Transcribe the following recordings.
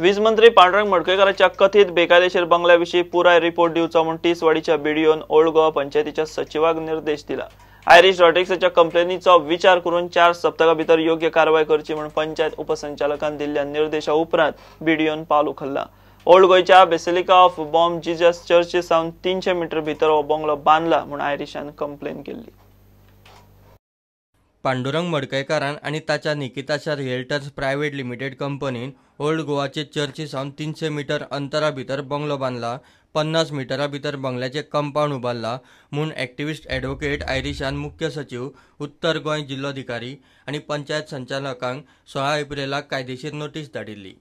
वीज मंत्री पांडुरंग मडकयकाराच्या कथीत बेकायदेशीर बंगल्या विशीं पुराय रिपोर्ट दिवचो म्हूण तिसवाडीच्या बीडीओन ओल्ड गोवा पंचायतीच्या सचिवाक निर्देश दिला. आयरीश रॉड्रिग्साच्या कंप्लेनीचो विचार करून 4 सप्तकां भितर योग्य कारवाय करची म्हूण पंचायत उपसंचालकान दिल्ल्या निर्देशा उपरांत बीडीओन पावल उखल्ला. ओल्ड गोंयच्या basilica of Bom Jesus चर्ची सावन 300 मीटर भितर हो बंगलो बांदला म्हूण आयरीशान कंप्लेन केल्ली. पांडुरंग मडकयकारान आनी ताच्या निकिताच्या रियल्टर्स प्रायव्हेट लिमिटेड कंपनीन ओल्ड गोवाचे चर्ची सावन 300 मीटर अंतरा भितर बंगलो बांदला. 50 मिटरा भितर बंगल्याचे कंपाऊंड उबारला म्हूण एक्टिविस्ट ॲडव्होकेट आयरीशान मुख्य सचिव, उत्तर गोंय जिल्लोधिकारी आनी पंचायत संचालकांक 16 एप्रिलाक कायदेशीर नोटीस धाडिल्ली.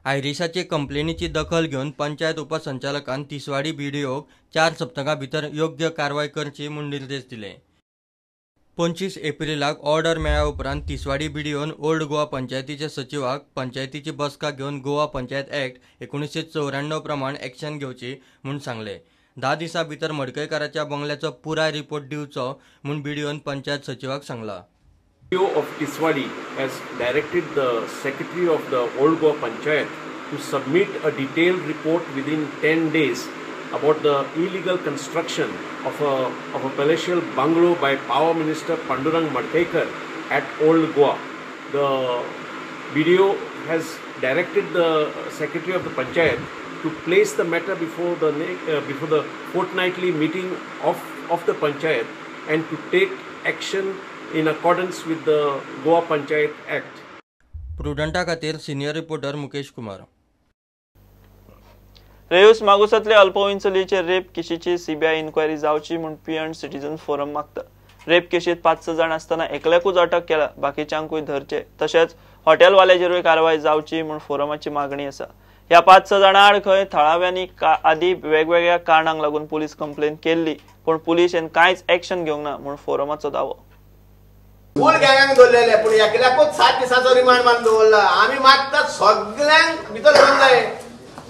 आयरीशाचे कंप्लेनीची दखल घेवन पंचायत उपसंचालकान तिसवाडी बीडीओक 4 सप्तकां भितर योग्य कारवाय करची म्हूण निर्देश दिले. 25 एप्रिलाक ऑर्डर मेळ्ळ्या उपरांत तिसवाडी बीडीओन ओल्ड गोवा पंचायतीच्या सचिवाक पंचायतीची बसका घेवन गोवा पंचायत ऍक्ट 1994 प्रमाण एक्शन घेवची म्हूण सांगले. 10 दिसां भितर मडकयकाराच्या बंगल्याचो पुराय रिपोर्ट दिवचो म्हूण बीडीओन पंचायत सचिवाक सांगला. BDO of Tiswadi has directed the secretary of the Old Goa Panchayat to submit a detailed report within 10 days about the illegal construction of a palatial bungalow by Power Minister Pandurang Madkaikar at Old Goa. The BDO has directed the secretary of the Panchayat to place the matter before the fortnightly meeting of the Panchayat and to take action in accordance with the Goa Panchayat Act. प्रुडंटा खातीर senior reporter Mukesh Kumar. रेयूस मागुसांतले अल्पवयीन चलयेचे rape केशीची CBI enquiry जावची म्हूण PN citizen forum मागता. Rape केशीत 5-6 जाण आसतना एकल्याकूच अटक केला, बाकीच्यांकूय धरचे, तशेंच हॉटेलवाल्याचेरूय कारवाय जावची म्हूण फोरमाची मागणी आसा. ह्या 5-6 जाणां आड खंय थळाव्यांनी आदी वेगवेगळ्या कारणांक लागून पुलीस कंप्लेन केल्ली, पूण पुलिशेन कांयच एक्शन घेवंक ना म्हूण फोरमाचो दावो. फूल गँगांक दवरलेले पूण एकल्याकूच 7 दिसांचो रिमांड मारून दवरला. आमी मागतात सगळ्यांक भितर घेवंक जाय.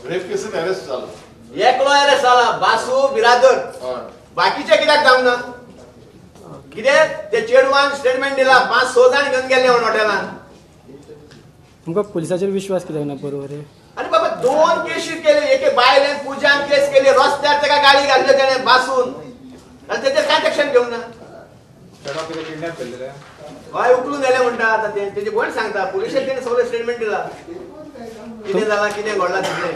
रेप केसीन अरेस्ट जाला, एकलो अरेस्ट जाला, बासू बिरादर, बाकीचे कित्याक जावंक ना? कितें ते चेडवान स्टेटमेंट दिला, 5-6 जाण घेवन गेल्ले म्हणून हॉटेलान. तुमकां पुलिसाचेर विश्वास कित्याक ना? बरोबर. आनी बाबा 2 केशी केल्यो, एके बायलेन पुजान केस केली, रस्त्यार ताका गाळी घातल्यो तेणें बासून, आनी तेचेर कांयच एक्शन घेवंक ना. हय, उखलून व्हेलें म्हणटा आतां तें, तेजी भयण सांगता पुलिशेक तेणें सगळें स्टेटमेंट दिला, कितें जालां कितें घडलां तितलें.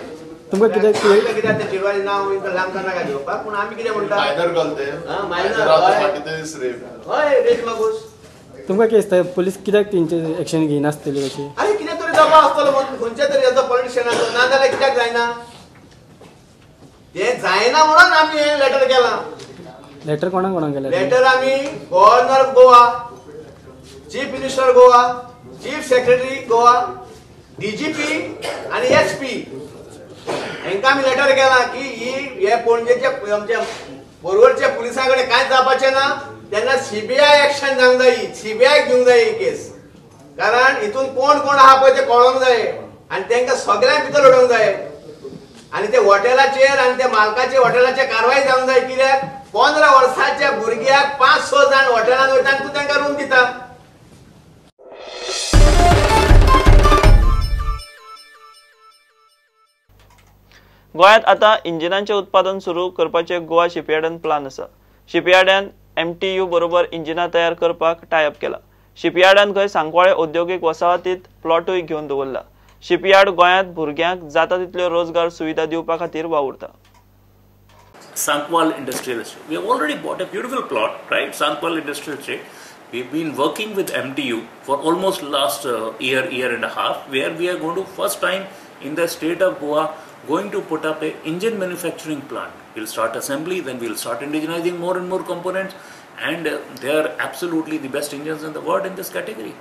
तुमकां कितें कित्याक तें चेडवाचें नांव लांब नाका घेवपाक, पूण आमी कितें म्हणटा, मायनर, हय, रेप मागूस. तुमकां कितें दिसता पुलीस कित्याक तेंचे एक्शन घेयनासतली अशी? आरे कितें तरी दबाव आसतलो म्हणून खंयच्या तरी हेजो पॉलिटिशियनाचो, ना जाल्यार कित्याक जायना तें? जायना म्हणून आमी हें लेटर केलां. लेटर कोणाक कोणाक केलें? लेटर आमी governor Goa, chief minister Goa, chief secretary Goa, DGP आनी एसपी हेंकां आमी लेटर केलां की ही हे पणजेचे आमच्या पोरवरच्या पुलिसां कडेन कांयच जावपाचें ना, तेन्ना सीबीआय एक्शन जावंक जाय, सीबीआयक दिवंक जाय ही केस. कारण हितून कोण कोण आहा पळय तें कळोंक जाय आनी तेंकां सगळ्यांक भितर उडोवंक जाय. आनी ते हॉटेलाचेर आनी त्या मालकाचे हॉटेलाचेर कारवाय जावंक जाय. कित्याक 15 वर्साच्या भुरग्याक 5-6 जाण हॉटेलान वयता आनी तूं तेंकां रूम दिता. गोंयांत आतां इंजिनांचें उत्पादन सुरू करपाचे गोवा शिपयार्डान प्लान आसा. शिपयार्डान MTU बरोबर इंजिनां तयार करपाक टायअप केला. शिपयार्डान खंय सांकवाळे औद्योगिक वसाहतींत प्लॉटूय घेवन दवरला. शिपयार्ड गोंयांत भुरग्यांक जाता तितल्यो रोजगार सुविधा दिवपा खातीर वावुरता. Sankwal Industrial Estate. We have already bought a beautiful plot, right? Sankwal Industrial Estate. We've been working with MTU for almost last year and a half, where we are going to first time in the state of Goa going to put up a engine manufacturing plant. We'll start assembly, then we'll start indigenizing more and more components, and they are absolutely the best engines in the world in this category.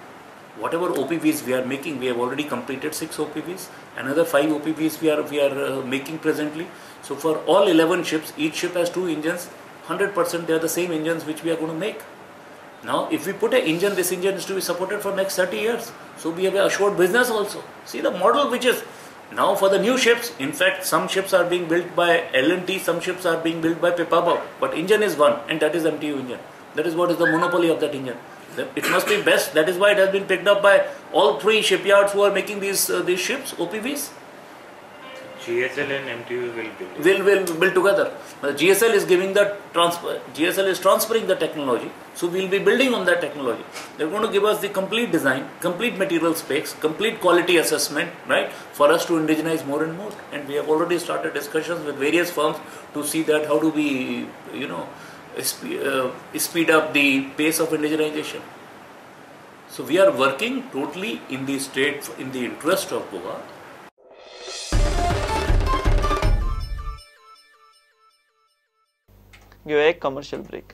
Whatever OPVs we are making, we have already completed 6 OPVs, another 5 OPVs we are making presently. So for all 11 ships, each ship has 2 engines, 100% they are the same engines which we are going to make. Now if we put an engine, this engine is to be supported for next 30 years. So we have an assured business also. See the model which is now for the new ships. In fact, some ships are being built by L&T, some ships are being built by Pipavav, but engine is one, and that is MTU engine. That is what is the monopoly of that engine. It must be best. That is why it has been picked up by all 3 shipyards who are making these ships, OPVs. GSL and MTU will build. Will build together. GSL is giving the transfer. GSL is transferring the technology, so we will be building on that technology. They are going to give us the complete design, complete material specs, complete quality assessment, right, for us to indigenize more and more. And we have already started discussions with various firms to see that how do we, you know, speed up the pace of indigenization. So we are working totally in the state, in the interest of Goa. घेऊया एक commercial break.